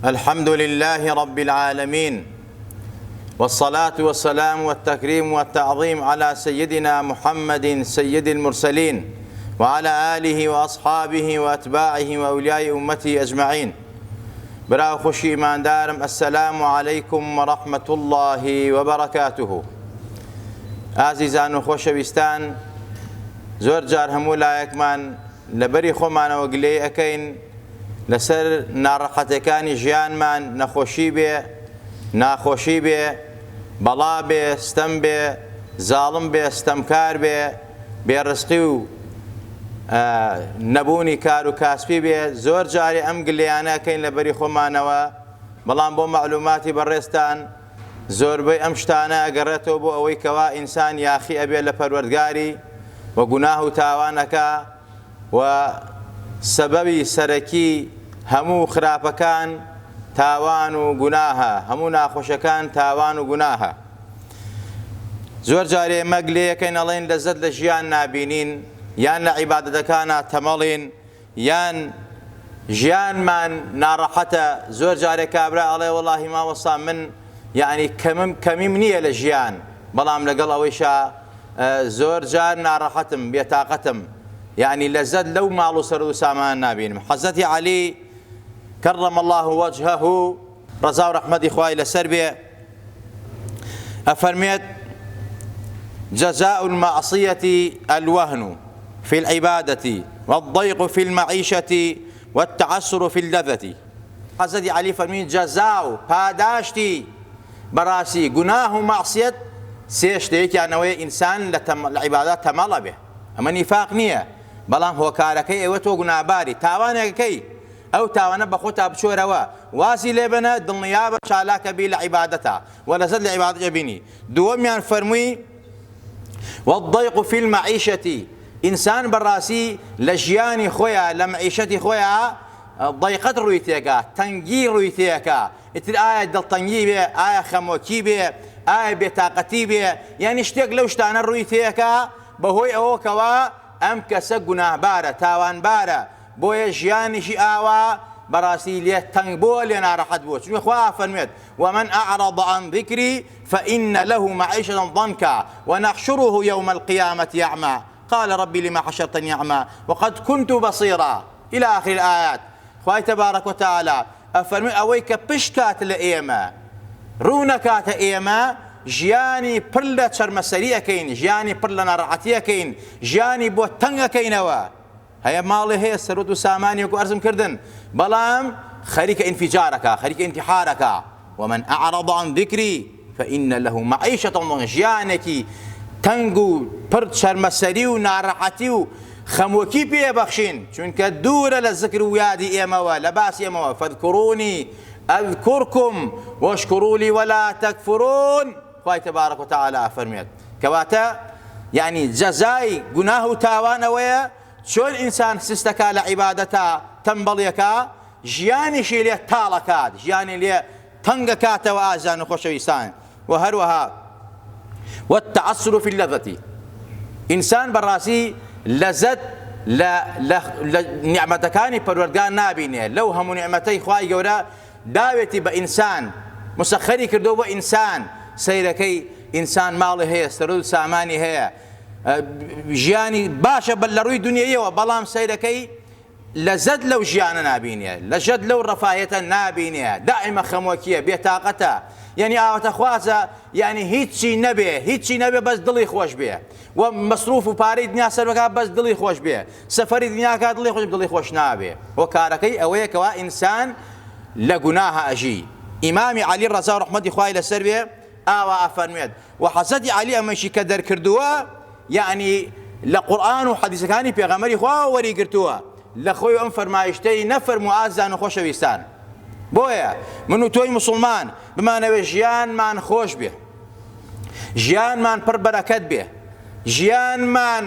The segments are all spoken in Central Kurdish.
الحمد لله رب العالمين والصلاة والسلام والتكريم والتعظيم على سيدنا محمد سيد المرسلين وعلى آله وأصحابه وأتباعه وأولياء أمته أجمعين برا خوشی ئیماندارم السلام علیکم ورحمة الله وبرکاته ئازیزان و خۆشەویستان زۆر جار هەموو لایەکمان لەبەری خۆمانەوە گلەیی ئەکەین لەسەر ناڕەحەتێکانی ژیانمان نەخۆشی بێ ناخۆشی بێ بەڵا بێ ستەم بێ زاڵم بێ ستەمکار بێ بێ ڕزقی و نەبوونی کار و کاسپی بێ زۆر جارێ ئەم گلەیانە ئەکەین لەبەری خۆمانەوە بەڵام بۆ مەعلوماتی بەڕێزتان زۆربەی ئەم شتانە ئەگەڕێتەوە بۆ ئەوەی کەوا ئینسان یاخی ئەبێ لە پەروەردگاری و گوناه و تاوان ئەکا و سەبەبی سەرەکی هەموو خراپەکان تاوان و گوناهە هەموو ناخۆشەکان تاوان و گوناهە زۆر جارێ ئێمە گلەیەکەین ئەڵێن لەزەت لە ژیان نابینین یان لە عیبادەتەکانا تەمەڵین یان ژیانمان ناڕەحەتە زۆر جارێ کابرا ئەڵێ وەڵاهی مامۆستا من یەعنی کەمم کەمیم نییە لە ژیان بەڵام لەگەڵ ئەوەیشا زۆر جار ناڕەحەتم بێتاقەتم یەعنی لەزەت لەو ماڵ و سەرو سامان نابینم حەزرەتی عەلی کرم الله وجهه ڕەزا و ڕەحمەتی خوای لەسەر بێ ئەفەرمێت جزاء المعصية الوهن في العبادة والضيق في المعيشة والتعسر في اللذة حەزرەتی عەلی فەرمی جەزا و پاداشتی بەڕاستی گوناه و مەعسیەت سێ شتە یەکیان ئەوەیە ئینسان لە عیبادات تەمەڵ ئەبێ ئەمە نیفاق نییە بەڵام هۆکارەکەی ئەوە تۆ گوناهباری تاوانێکەکەی ئەو تاوانە بەخۆتا بچۆرەوە وازی لێ بنە دڵنیابە چالاکە بی لە عیبادەتا وە لەزەت لە عیبادەت ئەبینی دووەمیان فەرمووی والضیق فی المعیشة ئینسان بەڕاستی لە ژیانی خۆیا لە مەعیشەتی خۆیا ضیقەت ڕووی تێکا تەنگی ڕووی تێکا ئیتر ئایا دڵتەنگی بێ ئایا خەمۆکی بێ ئایا بێتاقەتی بێ یعنی شتێک لەو شتانە ڕووی تێکا بەهۆی ئەوە کەوا ئەم کەسە گوناهبارە تاوانبارە بۆیە ژیانیشی ئاوا بەڕاستی لێ تەنگ بووە لێ ناڕەحەت بووە چونکە خوا ئەفەرموێت ومن اعرض عن ذکری فان له معیشة ضنکا ونحشره یوم القیامة اعمی قال رب لم حشرتنی اعمی وقد كنت بصیرا الی آخر الآیات خوای تبارک وتعالی ئەفەرموێ ئەوەی کە پشت کات لە ئێمە ڕوو نەکاتە ئێمە ژیانی پڕ لە چەرمەسەری ئەکەین ژیانی پڕ لە ناڕەحەتی ئەکەین ژیانی بۆ تەنگ ئەکەینەوە هەیە ماڵێ هەیە سەروەت و سامانی وەکو ئەرزم کردن بەڵام خەریکە ئینفیجار ئەکا خەریکە ئینتیحار ئەکا ومن اعرض عن ذکری فإن له معیشة ضنکا ژیانێکی تەنگ و پڕ چەرمەسەری و ناڕەحەتی و خەمۆکی پێ بەخشین چونکە دوورە لە زکر و یادی ئێمەوە لە باسی ئێمەوە فاذکرونی اذکرکم واشکروا لی ولا تکفرون خوای تبارک وتعالی ئەفەرموێت کەواتە یعنی جەزای گوناه و تاوان ئەوەیە چۆن ئینسان سستەکا لە عیبادەتا تەمبەڵیەکا ژیانیشی لێ تاڵەکات ژیانی لێ تەنگەکاتەوە ئازیزان و خۆشەویستان و هەروەها والتعسر في اللذة ئینسان بەڕاستی لەزەت لە لە نیعمەتەکانی پەروەردگار نابینێ لەو هەموو نیعمەتەی خوای گەورە داوێتی بە ئینسان مسەخەری کردووە بۆ ئینسان سەیرەکەی ئینسان ماڵی هەیە سەرو سامانی هەیە ژیانی باشە بە لە ڕووی دنیایەوە بەڵام سەیرەکەی لەزەت لەو ژیانە نابینێ لەژەت لەو ڕەفاهیەتە نابینێ دائیمە خەمۆکیە بێتاقەتە یعنی ئاواتەخوازە یعنی هیچی نەبێ هیچی نەبێ بەس دڵی خۆش بێ و مەسروف و پارەی دنیا سەر بکا بەس دڵی خۆش بێ سەفەری دنیا کا دڵی خۆش دڵی خۆش نابێ هۆکارەکەی ئەوەیە کەوا ئینسان لە گوناهە ئەژی ئیمامی عەلی ڕەزا و ڕەحمەتی خوای لەسەر بێ ئاوا ئەفەرموێت و حەزرەتی عەلی ئەمەشی کە دەرکردووە یەعنی لە قورئان و حەدیسەکانی پێغەمبەری خواوە وەریگرتووە لە خۆی ئەم فەرمایشتەی نەفەرموو ئازیزان و خۆشەویستان بۆیە من و تۆی موسڵمان بمانەوێ ژیانمان خۆش بێ ژیانمان پڕ بەرەکەت بێ ژیانمان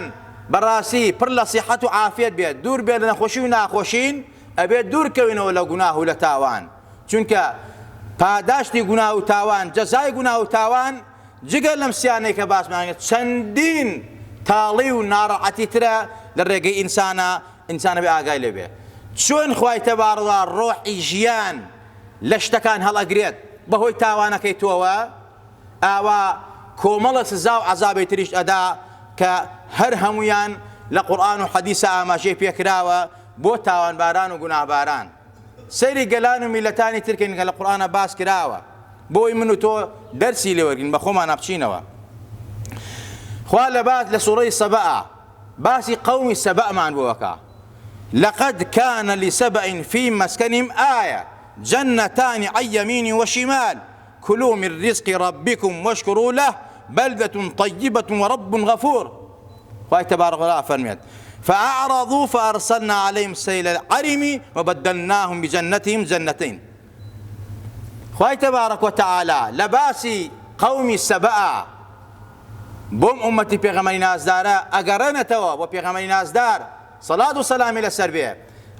بەڕاستی پڕ لە سیحەت و عافیەت بێت دوور بێت لە نەخۆشی و ناخۆشین ئەبێت دوور کەوینەوە لە گوناه و لە تاوان چونکە پاداشتی گوناه و تاوان جەزای گوناه و تاوان جگە لەم سیانەی کە باسمان کرد چەندین تاڵی و ناڕەحەتی ترە لە ڕێگەی ئینسانە ئینسانە بێ ئاگای لێ بێ چۆن خوای تەبارەوە ڕۆحی ژیان. لە شتەکان هەڵئەگرێت بەهۆی تاوانەکەی تۆوە، ئاوا کۆمەڵە سزا و عەزابی تریشت ئەدا کە هەر هەموویان لە قورئان و حەدیسا ئاماژەی پێکراوە بۆ تاوانباران و گوناهباران. سەیری گەلان و میللەتانی تر کەین کە لە قورئانا باس کراوە بۆی من و تۆ دەرسی لێ وەرگرین بە خۆمانا بچینەوە. خوا لە باس لە سوڕەی سەبەئا باسی قەومی سەبەئمان بۆ ئەکا لقد كان لسبأ في مسكنهم آية جنتان عن يمين وشمال كلوا من رزق ربكم واشكروا له بلدة طيبة ورب غفور خوای تبارک وتعالی فەرمێت فأعرضوا فأرسلنا عليهم سيل العرم وبدلناهم بجنتهم جنتين خوای تبارک وتعالی لە باسی قەومی سەبەئا بۆم ئومەتی پێغەمبەری نازدارە ئەگەڕێنێتەوە بۆ پێغەمبەری نازدار سەلات و سەلامی لەسەر بێ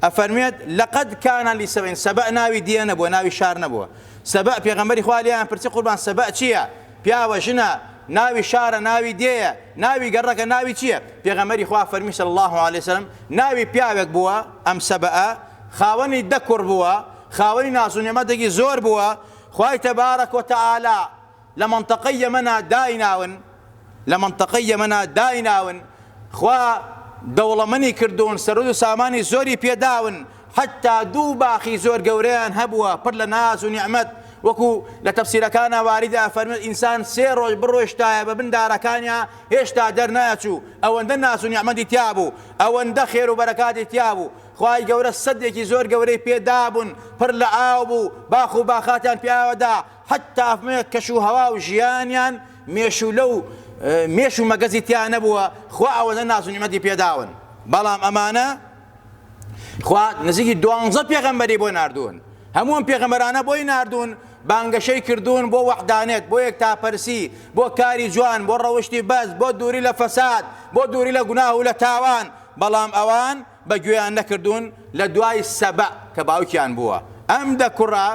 ئەفەرموێت لقد کان لسبع سەبەء ناوی دیە نەبووە ناوی شار نەبووە سەبەء پێغەمبەری خوا لێیان پرسی قوربان سەبەء چییە پیاوە ژنە ناوی شارە ناوی دێیە ناوی گەڕەکە ناوی چییە پێغەمبەری خوا فەرمی صلی الله علیه وسلم ناوی پیاوێک بووە ئەم سەبەء خاوەنی دە کوڕ بووە خاوەنی ناز و نیعمەتێکی زۆر بووە خوای تبارک وتعالی لە مەنتەقەی یەمەنا دایناون لە مەنتەقەی یەمەنا دایناون خوا دەوڵەمەنی کردوون سەرود و سامانی زۆری پێداون حتا دوو باخی زۆر گەورەیان هەبووە پڕ لە ناز و نیعمەت وەکو لە تەفسیرەکانا واریدە ئەفەرمێت ئینسان سێ ڕۆژ بڕۆیشتایە بە بن دارەکانیا هێشتا دەرنەئەچوو ئەوەندە ناز و نیعمەتی تیا بوو ئەوەندە خێر و بەرەکاتی تیا بوو خوای گەورە سەدێکی زۆر گەورەی پێدابوون پڕ لە ئاو بوو باخ و باخاتیان پیاوەدا حەتتا ئەفمەوێت کەش و هەوا و ژیانیان مێشولە و مێش و مەگەزی تیا نەبووە، خوا ئەوەندە ناز و نیعمەتی پێداون، بەڵام ئەمانە خوا نزیکی دوانزە پێغەمبەری بۆ ناردوون، هەموو ئەم پێغەمبەرانە بۆی ناردوون، بانگەشەی کردوون بۆ وەحدانێت، بۆ یەکتاپەرسی، بۆ کاری جوان، بۆ ڕەوشتی بەرز، بۆ دووری لە فەساد، بۆ دووری لە گوناه و لە تاوان، بەڵام ئەوان بە گوێیان نەکردوون لە دوای سەبەء کە باوکیان بووە ئەم دە کوڕە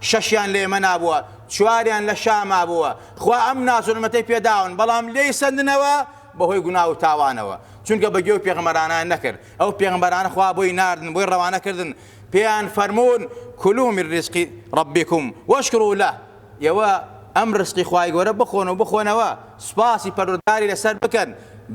شەشیان لە یەمەنا بووە چواریان لە شاما بووە خوا ئەم ناز و نعمەتەی پێداون بەڵام لێی سەندنەوە بەهۆی گوناه و تاوانەوە چونکە بە گوێ و پێغەمبەرانیان نەکرد ئەو پێغەمبەرانە خوا بۆی ناردن بۆی ڕەوانە کردن پێیان فەرموون کلوا من رزق ربکم واشکروا له ئێوە ئەم ڕزقی خوای گەورە بخۆن و بخۆنەوە سوپاسی پەروەردگاری لەسەر بکەن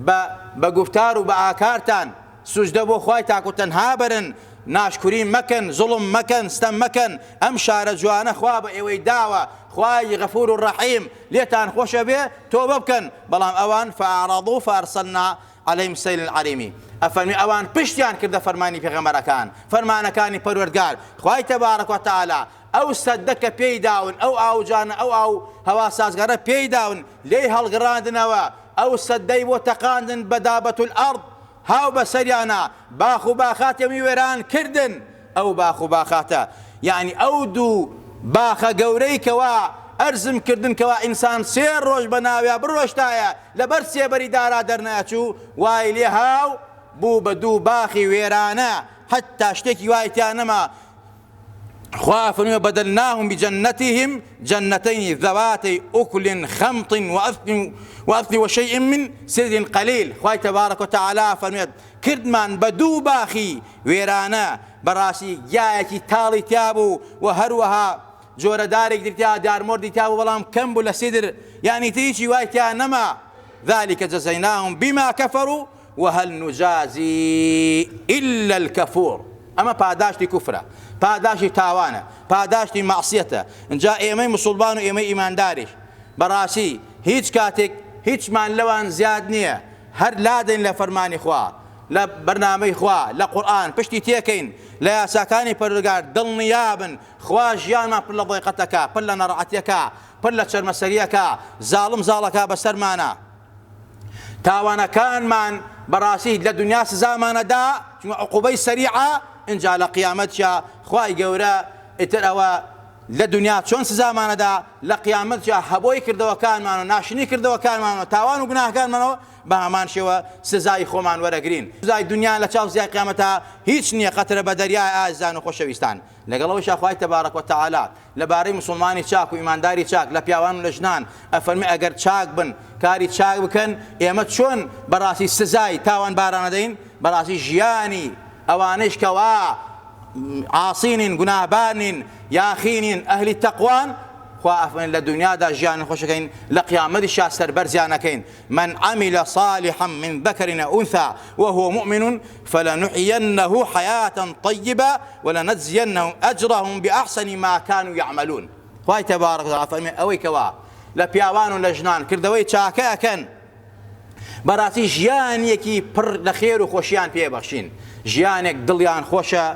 بە بە گوفتار و بە ئاکارتان سوجدە بۆ خوای تاک و تەنها بەرن، ناشکوری مەکەن، زوڵم مەکەن، ستەم مەکەن، ئەم شارە جوانە خوا بە ئێوەی داوە، خوای غەفور و ڕەحیم لێتان خۆشە بێ، تۆبە بکەن، بەڵام ئەوان فاعرضوا فارسلنا علیهم سیل العرم ئەفەرموێ ئەوان پشتیان کردە فەرمانی پێغەمبەرەکان، فەرمانەکانی پەروەردگار، خوای تبارک و تعالی ئەو سەدە کە پێی داون، ئەو ئاوجانە، ئەو ئاو هەوا سازگارە پێی داون، لێی هەڵگڕاندنەوە، ئەو سەدەی بۆ تەقاندن بە دابة الارض، هاو بەسەریانا باخ و باخاتی ئەمی وێران کردن، ئەو باخ و باخاتە یەعنی ئەو دوو باخە گەورەی کەوا ئەرزم کردن کەوا ئینسان سێ ڕۆژ بە ناویا بڕۆشتایە لەبەر سێبەری دارا دەرنەئەچوو وای لێ هاو بوو بە دوو باخی وێرانە حەتتا شتێکی وای تیا نەما خوا فەرمووی بدلناهم بجنتهم جنتين ذواتي أكل خمط وأثل وأثل وشيء من سدر قليل خوای تبارک و تعالی فەرموێت کردمان بە دوو باخی وێرانە بەڕاستی گیایەکی تاڵی تیا بوو و هەروەها جۆرە دارێک تیا دارمۆردی تیا بوو بەڵام کەم بوو لە سیدر یعنی تر هیچی وای تیا نەما ذلك جزيناهم بما كفروا وهل نجازی الا الکفور ئەمە پاداشتی کوفرە پاداشتی تاوانە پاداشتی مەعسیەتە ئینجا ئێمەی موسوڵمان و ئێمەی ئیمانداریش بەڕاستی هیچ کاتێک هیچمان لەوان زیاد نییە هەر لادەین لە فەرمانی خوا لە بەرنامەی خوا لە قورئان پشتی تێکەین لە یاساکانی پەروەردگار دڵنیابن خوا ژیانمان پر لە ضیقەتەکە پر لە ناڕەحەتیەکە پر لە چەرمەسەریەکە زاڵم زاڵەکە بەسەرمانە تاوانەکانمان بەڕاستی لە دنیا سزامان ئەدا چونکە عقوبەی سەریعە ئینجا لە قیامەتشا خوای گەورە ئیتر ئەوە لە دنیا چۆن سزامان ئەدا لە قیامەتشا هەبۆی کردەوەکانمان و ناشنی کردەوەکانمان و تاوان و گوناهەکانمانەوە بە هەمان شێوە سزای خۆمان وەرەگرین سزای دنیا لە چاو سزای قیامەتا هیچ نییە قەترە بە دەریای ئازیزان و خۆشەویستان لەگەڵ ئەوەیشا خوای تبارک و تعالی لەبارەی موسوڵمانی چاک و ئیمانداری چاک لە پیاوان و لە ژنان ئەفەرموێ ئەگەر چاک بن کاری چاک بکەن ئێمە چۆن بەڕاستی سزای تاوانباران ئەدەین بەڕاستی ژیانی ئەوانەیش کەوا عاصی نین، گوناهبار نین، یاخی نین، ئەهلی تەقوان، خوا ئەفەرمێت لە دونیادا ژیانیان خۆش ئەکەین، لە قیامەتیشا سەربەرزیان ئەکەین، من عمل صالحا من ذکر او انثی وهو مؤمن فلنحینه حیاة طیبە ولنجزینهم اجرهم باحسن ما کانوا یعملون. خوای تبارک وتعالی ئەفەرمێت ئەوەی کەوا لە پیاوان و لە ژنان کردەوەی چاکە ئەکەن، بەڕاستی ژیانێکی پڕ لە خێر و خۆشیان پێ بەخشین، ژیانێک دڵیان خۆشە،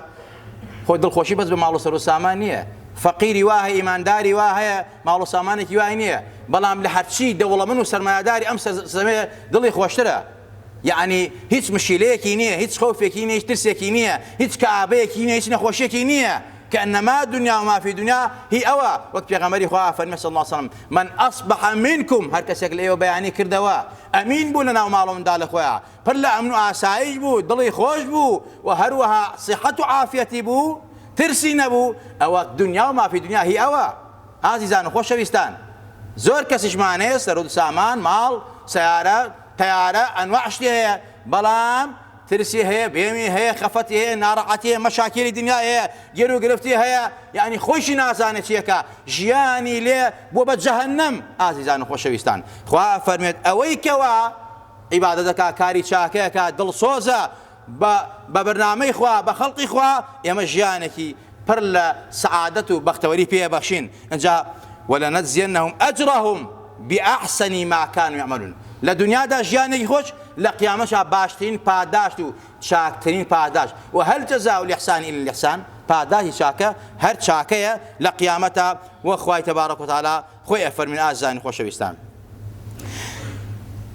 خۆ دڵخۆشی بەس بە ماڵ و سەر و سامان نییە، فەقیری وا هەیە ئیمانداری وا هەیە ماڵ و سامانێکی وای نییە، بەڵام لە هەرچی دەوڵەمەند و سەرمایەداری ئەم سەردەمەیە دڵی خۆشترە، یەعنی هیچ مشیلەیەکی نییە، هیچ خەوفێکی نییە، هیچ ترسێکی نییە، هیچ کەئابەیەکی نییە، هیچ نەخۆشیەکی نییە. کانما دنیا و ما فی دنیا هی ئەوە، وەک پێغەمبەری خوا فەرمی صلی اللە علیە وسلم، من اصبح منکم، هەر کەسێک لە ئێوە بەیانی کردەوە ئەمین بوو لەناو ماڵ و منداڵی خۆیا، پر لە ئەمن و ئاسایش بوو، دڵی خۆش بوو و هەروەها سیحەت و عافیەتی بوو، ترسی نەبوو، ئەوە دنیا و ما فی دنیا هی ئەوە. ئازیزان و خۆشەویستان زۆر کەسیشمان هەیە سەروەت و سامان، ماڵ، سەیارە، تەیارە، ئەنواع شتی هەیە، بەڵام ترسی هەیە، بێمی هەیە، خەفەتی هەیە، ناڕەحەتی هەیە، مەشاکیلی دنیای هەیە، گیر و گرفتی هەیە، یەعنی خۆیشی نازانێت چیەکا، ژیانی لێ بووە بە جەهەنەم. ئازیزان و خۆشەویستان خوا ئەفەرموێت ئەوەی کەوا عیبادەت ئەکا، کاری چاکە ئەکا، دڵسۆزە بە بە بەرنامەی خوا، بە خەڵقی خوا، ئێمە ژیانێکی پڕ لە سەعادەت و بەختەوەری پێ ئەبەخشین. ئینجا ولنجزینهم اجرهم بأحسن ما كانوا يعملون لە دنیادا ژیانێکی خۆش، لە قیامەتشا باشترین پاداشت و چاکترین پاداشت، وهل جزاء الاحسان الا الاحسان، پاداشتی چاکە هەر چاکەیە لە قیامەتا، وە خوای تبارک وتعالی خۆی ئەفەرموێ ئازیزانی خۆشەویستان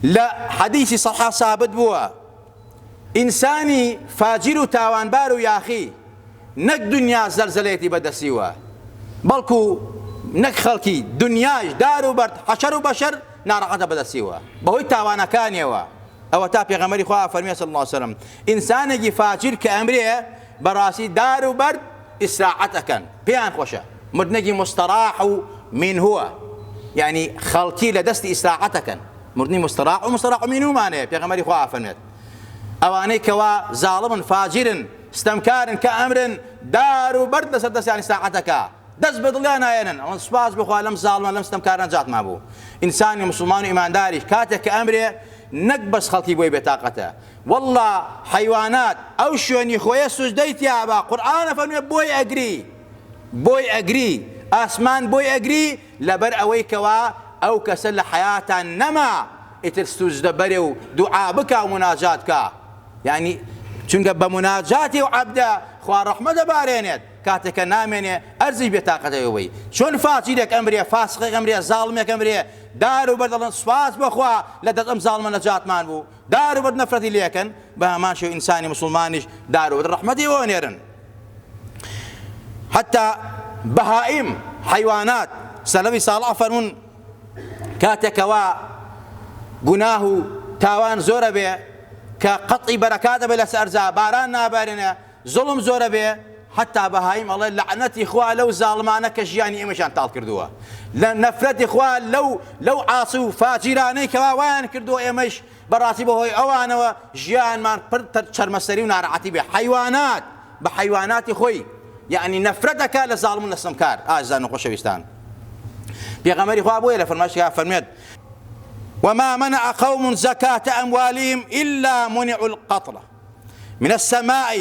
لە حەدیسی صحیح سابت بووە ئینسانی فاجیر و تاوانبار و یاخی نەک دنیا زەلزەلەیەتی بەدەستیوە بەڵکو نەک خەڵکی دنیاش دار و بەرد حەشەر و بەشەر ناڕەحەتە بەدەستیوە بەهۆی تاوانەکانیەوە. ئەوەتا پێغەمبەری خوا فەرمی صلی اللە علیه وسلم ئینسانێکی فاجیر کە ئەمرێ بەڕاستی دار و بەرد ئیسراحەت ئەکەن پێیان خۆشە مردنێکی مستەراح و مینهوە یعنی خەڵکی لە دەستی ئیسراحەت ئەکەن مردنی مستەراح و مستەراح و مینهومان هەیە پێغەمبەری خوا ئەفەرمێت ئەوانەی کەوا زاڵمن فاجیرن ستەمکارن کە ئەمرن دار و بەرد لەسەر دەستیان ئیسراحەت ئەکا دەست بە دڵیان نایەنن ئەڵێن سوپاس بۆ خوا لەم زاڵمە لەم ستەمکارە نەجاتمان بوو. ئینسانی موسڵمان و ئیمانداریش کاتێک کە ئەمرێ نەک بەس خەڵکی بۆی بێتاقەتە واللە حەیوانات ئەو شوێنی خۆیە سوجدەی تیابا قورئان ئەفەرموێ بۆی ئەگری بۆی ئەگری ئاسمان بۆی ئەگری لەبەر ئەوەی کەوا ئەو کەسە لە حەیاتان نەما ئیتر سوجدە بەرێ و دوعا بکا و موناجات بکا یعنی چونکە بە موناجاتی ئەو عەبدە خوا ڕەحمە دەبارێنێت. کاتێک کە نامێنێ ئەرزیش بێ تاقەتە ئەوەی چۆن فاجیرێک ئەمرێ فاسقێک ئەمرێ زاڵمێک ئەمرێ دار و بەرد دەڵێن سوپاس بۆ خوا لە دەست ئەم زاڵمە نەجاتمان بوو دار و بەرد نەفرەتی لێکەن بە هەمان شێوە ئینسانی موسڵمانیش دار و بەرد ڕەحمەتی بۆ ئەنێرن حتا بەهائیم حەیوانات سەلەفی ساڵح فەرموون کاتێکەوە گوناه و تاوان زۆرە بێ کە قەتعی بەرەکات ئەبێ لەسەر ئەرزا باران نابارێنێ زوڵم زۆرە بێ حەتا بەهایم ئەڵێ لەعنەتی خوا لەو زاڵمانە کە ژیانی ئێمەشیان تاڵ کردووە لە نەفرەتی خوا لەو لەو عاسی و فاجیرانەی کەوا وایان کردووە ئێمەش بەڕاستی بەهۆی ئەوانەوە ژیانمان پر چەرمەسەری و ناڕەحەتی بێ حەیوانات بە حەیواناتی خۆی یعنی نەفرەت ئەکا لە زاڵم و لە ستەمکار ئازیزان و خۆشەویستان پێغەمبەری خوا بۆیە لە فەرمایشێکا فەرموێت وما منع قوم زكاة أموالهم إلا منعوا القطرة من السماء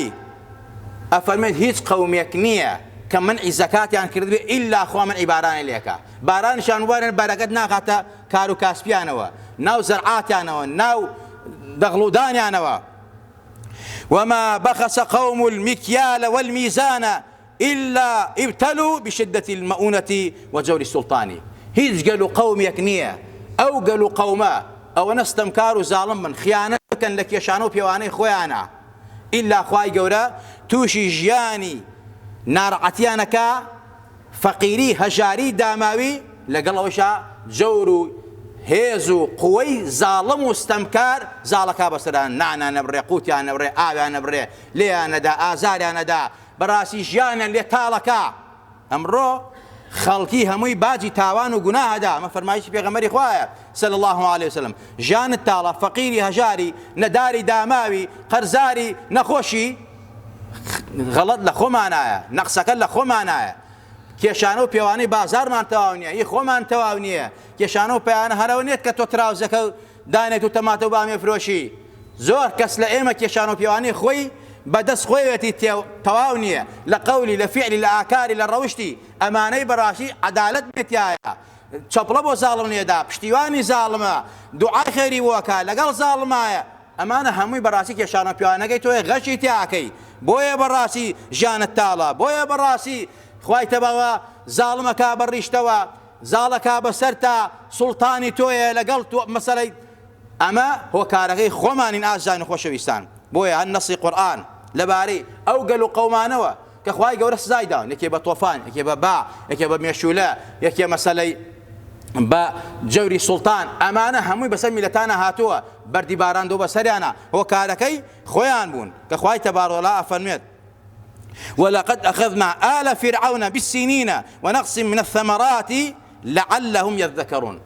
ئەفەرمێت هیچ قەومێک نییە کە منعی زەکاتیان کردبێ ئیلا خوا منعی بارانی لێکا بارانیشان وارن بەرەکەت ناخاتە کار و کاسپیانەوە ناو زەرعاتیانەوە ناو دەغڵودانیانەوە وما بخس قوم المكيال والميزان الا ابتلوا بشدة المؤونة وجور السلطان هیچ گەل و قەومێک نییە ئەو گەل و قەومە ئەوەنە ستەمکار و زاڵم بن خیانەت بکەن لە کێشانە و پێوانەی خۆیانا ئیلا خوای گەورە تووشی ژیانی ناڕەحەتیان ئەکا فەقیری هەژاری داماوی لەگەڵ ئەوەشا جەور و هێز و قوەی زاڵم و ستەمکار زاڵەکا بەسەران نانیان نەبڕێ قوتیان نەبڕێ ئاویان نەبڕێ لێیان نەدا ئازاریان نەدا بەڕاستی ژیانیان لێ تاڵەکا ئەمڕۆ خەڵکی هەمووی باجی تاوان و گوناه ئەدا ئەمە فەرمایشی پێغەمبەری خوایە صلی الله علیه وسلم ژیانت تاڵە فەقیری هەژاری نەداری داماوی قەرزاری نەخۆشی. غەڵەت لە خۆمانایە، نەقسەکە لە خۆمانایە. کێشانە و پێوانەی بازاڕمان تەواو نییە، هی خۆمان تەواو نییە. کێشانە و پێوانە هەر ئەوە نییە کە تۆ تراوزەکە دانێت و تەماتە و بامیە فرۆشی. زۆر کەس لە ئێمە کێشانە و پێوانەی خۆی بە دەست خۆیەتی تەواو نییە، لە قەولی، لە فیعلی، لە ئاکاری، لە ڕەوشتی. ئەمانەی بەڕاستی عەدالەت نییە تیایا. چەپڵە بۆ زاڵم لێدا، پشتیوانی زاڵمە، دوعای خێری بۆ ئەکا، لەگەڵ زاڵمایە. ئەمانە هەمووی بەڕاستی کێشانە پیاوانەکەی تۆیە غەشی تیا ئەکەی بۆیە بەڕاستی ژیانت تاڵە بۆیە بەڕاستی خوای تەباوە زاڵم ئەکا بە ڕیشتەوە زاڵ ئەکا بەسەرتا سوڵتانی تۆیە لەگەڵ تۆ مەسەلەی ئەمە هۆکارەکەی خۆمانین ئازیزان و خۆشەویستان بۆیە هەر نەسی قورئان لەبارەی ئەو گەل و قەومانەوە کە خوای گەورە سزای داون یەکێ بە تۆفان یەکێ بە با یەکێ بە مێشولە یەکێ مەسەلەی بە جەوری سوڵتان ئەمانە هەمووی بەسەر میلەتانە هاتووە بەردی باراندۆ بەسەریانە هۆکارەکەی خۆیان بوون کە خوای تەبارۆلا ئەفەرموێت ولقد أخذنا آل فرعون بالسنين ونقص من الثمرات لعلهم يذكرون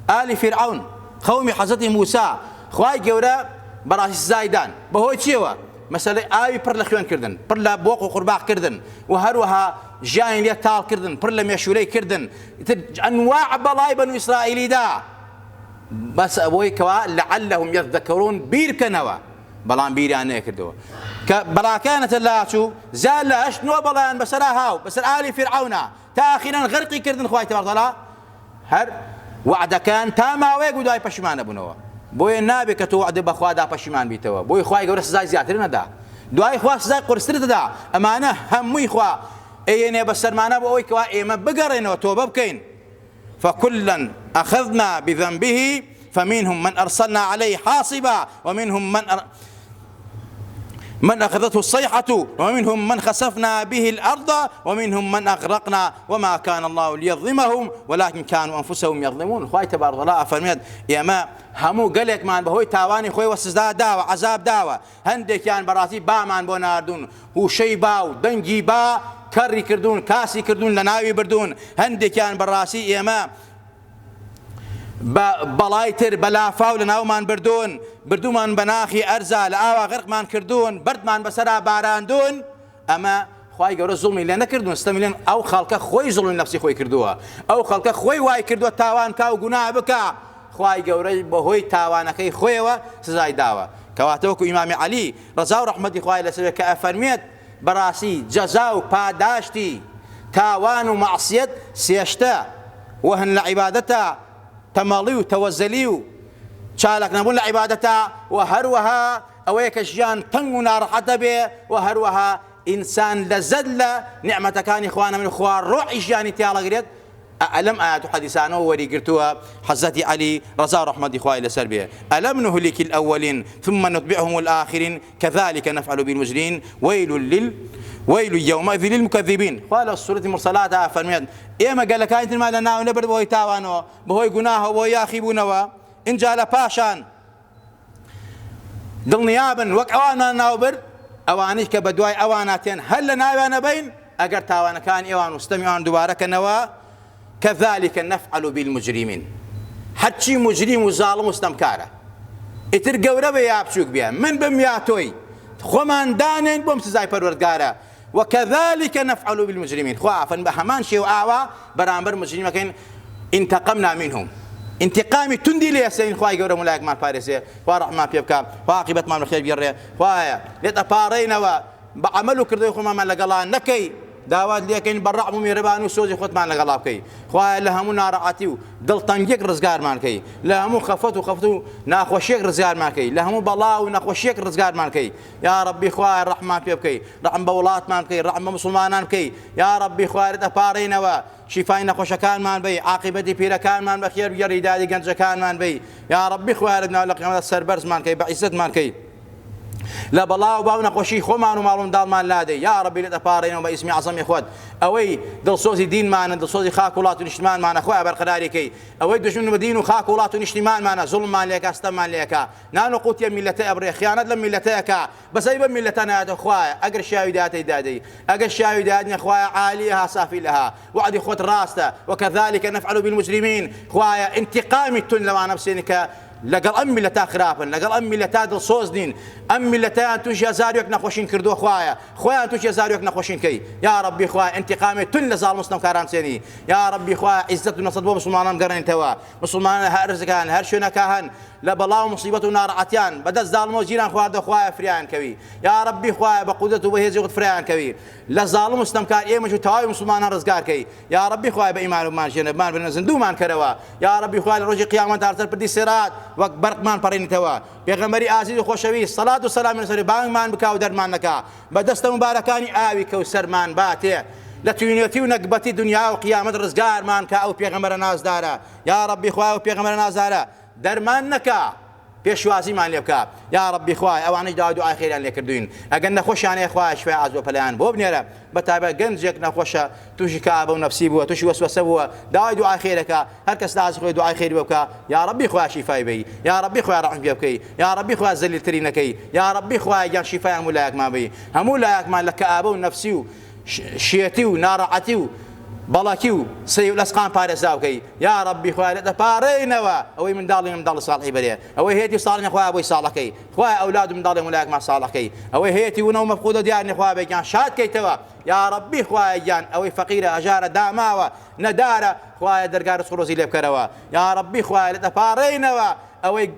ئالی فیرعەون قەومی حەزرەتی موسا خوای گەورە بەڕاستی سزای دان بەهۆی چیەوە مەسەلەی ئاوی پڕ لە خوێن کردن پڕ لە بۆق و قورباغ کردن و هەروەها ژیانی لێ تاڵ کردن پڕ لە مێشولەی کردن ئیتر ئەنواع بەڵای بەنو ئیسرائیلی دا بەس ئەوەی کەوا لعلهم یذکرون بیر بکەنەوە بەڵام بیریان نەکردەوە کە بەڵاکانەتە لاچوو زیاد لە هەشت نۆ بەڵایان بەسەرا هاو بەسەر ئالی فیرعەونا تا ئاخیران غەرقی کردن خوای تبارک وتعالی هەر وەعدەکەیان تا ماوەیەک بوو دوای پەشیمان نەبوونەوە بۆیە نابێت کە تۆ وەعدە بەخوادا پەشیمان بیتەوە بۆی خوای گەورە سزای زیاتر نەدا دوای خوا سزای قورستر دەدا ئەمانە هەمووی خوا ئەیەنێ بەسەرمانە بۆ ئەوەی کەوا ئێمە بگەڕێنەوە تۆبە بکەین فكلا أخذنا بذنبه فمنهم من أرسلنا عليه حاصبا ومنهم من أر... من أخذته الصيحة ومنهم من خسفنا به الأرض ومنهم من أغرقنا وما كان الله ليظلمهم ولكن كانوا أنفسهم يظلمون خوای تبارك الله ئەفەرمێت ئێمە هەموو گەلێکمان بەهۆی تاوانی خۆی وە سزا داوە عەزاب داوە هەندێکیان بەڕاستی بامان بۆ ناردوون هوشەی با و دەنگی با کەڕی کردوون کاسی کردوون لەناوی بردوون هەندێکیان بەڕاستی ئێمە بە بەڵای تر بە لافاو لە ناومان بردوون، بردوومان بە ناخی ئەرزا، لە ئاوا غەرقمان کردوون، بەردمان بەسەرا باراندوون، ئەمە خوای گەورە زوڵمی لێ نەکردوون، ستەمی لێ ئەو خەڵکە خۆی زوڵمی نەفسی خۆی کردووە، ئەو خەڵکە خۆی وای کردووە تاوان کا و گوناه بکا، خوای گەورە بەهۆی تاوانەکەی خۆیەوە سزای داوە. کەواتە وەکو ئیمامی عەلی ڕەزا و ڕەحمەتی خوای لەسەر بێت کە ئەفەرموێت، بەڕاستی جەزا و پاداشتی تاوان و مەعسیەت سێ شتە، وەهن لە عیبادەتا، تەمەڵی و تەوەزەلی و چالاک نەبوون لە عیبادەتا، وە هەروەها ئەوەیە کە ژیان تەنگ و ناڕەحەت دەبێ، وە هەروەها ئینسان لەزەت لە نیعمەتەکانی خوا نەمێنێ خوا ڕۆحی ژیانی تیاڵەگرێت، ئە لەم ئایەت و حەدیسانەوە وەریگرتووە حەزرەتی عەلی ڕەزا و ڕەحمەتی خوای لەسەر بێ، الم نهلک الاولین ثم نتبعهم الاخرین کذلک نفعل بالمجرمین ویل لل ویل یومئذ للمکذبین. خوا لە سورەتی مرسەلاتدا ئەفەرموێت ئێمە گەلەکانی ترمان لەناو نەبرد بەهۆی تاوانەوە بەهۆی گوناهەوە بەهۆی یاخیبوونەوە ئینجا لە پاشان دڵنیابن وەک ئەوانمان ناوبرد ئەوانەی کە بەدوای ئەوانە تێن هەر لە ناویان نەبەین ئەگەر تاوانەکانی ئەوان و ستەمی ئەوان دووبارە کەنەوە كذلك نفعل بالمجرمين هەرچی مجریم و زاڵم و ستەمکارە ئیتر گەورە بێ یا بچووک بێ من بم یا تۆی خۆمان دانێن بۆم سزای پەروەردگارە وكذلك نفعل بالمجرمين خوا ئافەرین بە هەمان شێوە ئاوا بەرامبەر مجریمەکەین انتقمنا منهم انتقامی توندی لێ ئەسێنین خوای گەورە ملایەکمان پارێزێ خوا ڕەحمان پێ بکا خوا عاقبەتمان بەخێر بگێڕێ خوایە لێت ئەپاڕێینەوە بە عەمەل و کردەوەی خۆمانمان لەگەڵا نەکەی داوات لێکەین بە ڕەحم و میهرەبانی و سۆزی خۆتمان لەگەڵا بکەی خوایە لە هەموو ناڕەحەتی و دڵتەنگیەک ڕزگارمان کەی لە هەموو خەفەت و خەفت و ناخۆشیەک ڕزگارمان کەی لە هەموو بەڵا و نەخۆشیەک ڕزگارمان کەی یاڕەبی خوایە ڕەحممان پێ بکەی ڕەحم بە وڵاتمان بکەی ڕەحم بە موسڵمانان بکەی یاڕەبی خوایە لێت ئەپاڕێینەوە شیفای نەخۆشەکانمان بەی عاقیبەتی پیرەکانمان بەخێر بگێڕی دادی گەنجەکانمان بەی یاڕەبی خوایە لە دنیا و لە قیامەتدا سەربەرزمان کەی بە عیزەتمان کەی لە بەڵا و باو نەخۆشی خۆمان و ماڵ و منداڵمان لادەی یا ڕەبی لێت ئەپاڕێینەوە بە ئیسمی عەزەمی خۆت ئەوەی دڵسۆزی دینمانە دڵسۆزی خاک وڵات و نیشتمانمانە خۆیان بەرقەراری کەی ئەوەی دوژمن بە دین و خاک وڵات و نیشتیمانمانە زوڵممان لێکا ستەممان لێکا نان و قوتی ئەم میللەتە ئەبڕێ خیانەت لەم میللەتە ئەکا بەسەری بەم میللەتە نایەتەوە خوایە ئەگەر شیاوی داتەی دادەی ئەگەر شیاوی داد نیە خوایە عالیها سافلها وەعدی خۆت ڕاستە وکذلک نفعل بالمجرمین خوایە ئینتقامی توند لەوانە بسێنی کە لەگەڵ ئەم میللەتە خراپن، لەگەڵ ئەم میللەتە دڵسۆز نین، ئەم میللەتەیان تووشی هەزارویەک نەخۆشین کردووە خوایە خۆیان تووشی هەزارویەک نەخۆشین کەی یاڕەبی خوایە ئینتیقامێ توند لە زاڵم و ستەمکاران بسێنی یاڕەبی خوایە عیزەت و نەسرەت بۆ موسڵمانان بگەڕێنیتەوە موسڵمانان لە هەر هەر شوێنەکە هەن لە بەڵا و موسیبەت و ناڕەحەتیان بەدەست زاڵمەوە گیران خواردە خوایە فریایان کەوی یاڕەبی خوایە بە قودرەت و بەهێزی خۆت فریایان کەوی لە زاڵم و ستەمکار ئێمەش و تەواوی موسڵمانان ڕزگار کەی یاڕەبی خوایە بە ئیمان بمان ژێنە بمان برنە زیندوومان کەرەوە یاڕەبی خوایە لە ڕۆژی قیامەت لەسەر پردی سیرات وەک بەرقمان پەڕێنیتەوە پێغەمبەری ئازیز و خۆشەویست سەڵات و سەلامی لەسەر بانگمان بکا و دەرمان نەکا بە دەستە موبارەکانی ئاوی کەوسەرمان باتێ لە توینێتی و نەگبەتی دنیا و قیامەت ڕزگارمان کا ئەو پێغەمبەرە نازدارە یاڕەبی خوایە ئەو پێغەمبەرە نازدارە دەرمان نەکا پێشوازیمان لێ بکە یاڕەبی خوایە ئەوانەی داوای دوعای خێریان لێ کردوین ئەگەر نەخۆشیان هەیە خوایە شفای ئاست بۆ پەلەیان بۆ بنێرە بەتایبەت گەنجێک نەخۆشە توشی کەئابە و نەفسی بووە توشی وەسوەسە بووە داوای دوعای خێرەکە هەر کەس لە ئاستی خۆی دوعای خێری بۆ بکە یاڕەبی خوایە شیفای بەی یاڕەبی خوایە ڕەحمی پێ بکەی یاڕەبی خوایە زەلیلتری نەکەی یاڕەبی خوایە گیان شیفای هەموو لایەکمان بەی هەموو لایەکمان لە کەئابە و نەفسی و شێتی و ناڕەحەتی و بەڵەکی و سەی و لەسقان پارێزراو کەی یاڕەبی خوایە لێت ئەپاڕێینەوە ئەوەی منداڵی منداڵی ساڵحی بەرێ ئەوەی هەیەتی ساڵح نیە خوایە بۆی ساڵح کەی خوایە ئەولاد و منداڵی هەموو لایەکمان ساڵح کەی ئەوەی هەیەتی ونە و مەفقودە دیار نیە خوایە بێ گیان شاد کەیتەوە یاڕەبی خوایە گیان ئەوەی فەقیرە هەژارە داماوە نەدارە خوایە دەرگا ڕزق و ڕۆزی لێ بکەرەوە یاڕەبی خوایە لێت ئەپاڕێینەوە ئەوەی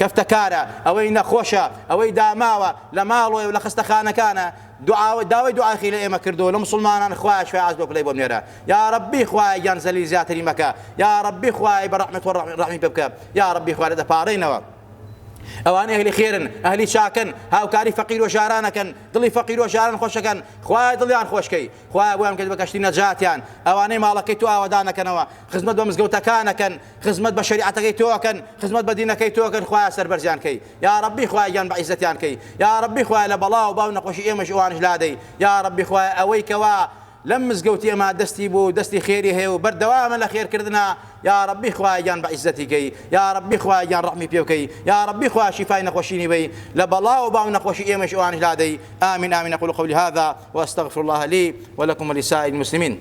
کەفتەکارە ئەوەی نەخۆشە ئەوەی داماوە لە ماڵۆی و لە خەستەخانەکانە دوعاوە داوای دوعای خێری لە ئێمە کردووە لە موسڵمانان خوایە شفای عاجل بۆ پلەی بۆ بنێرە یاڕەبی خوایە گیان زەلیل زیاتری مەکە یاڕەبی خوایە بە ڕەحمەت خۆت ڕەحمی پێ بکە یاڕەبی خوایە لێت دەپاڕێینەوە ئەوانەی ئەهلی خێرن ئەهلی چاکەن هاوکاری فەقیر و ژارانەکەن دڵی فەقیر و ژاران خۆشەکەن خوایە دڵیان خۆشکەی خوایە بۆیان بکەیت بە کەشتی نەجاتیان ئەوانەی ماڵەکەی تۆ ئاوەدانەکەنەوە خزمەت بە مزگەوتەکانەکەن خزمەت بە شەریعەتەکەی تۆ ئەکەن خزمەت بە دینەکەی تۆ ئەکەن خوایە سەربەرزیان کەی یاڕەبی خوایە گیان بە عیزەتیان کەی یاڕەبی خوایە لە بەڵا و باو نەخۆشی ئێمەش ئەوانش لادەی یاڕەبی خوایە ئەوەی کەوا لەم مزگەوتی ئێمە دەستی بوو و دەستی خێری هەیە و بەردەوامە لە خێرکردنا یاڕەبی خوایە گیان بە عیزەتی کەی یاڕەبی خوایە گیان ڕەحمی پێ بکەی یاڕەبی خوایە شیفای نەخۆشینی بەی لە بەڵا و باو نەخۆشی ئێمەش ئەوانش لادەی آمین آمین أقول قولي هذا وأستغفر الله لي ولكم ولسائر المسلمين.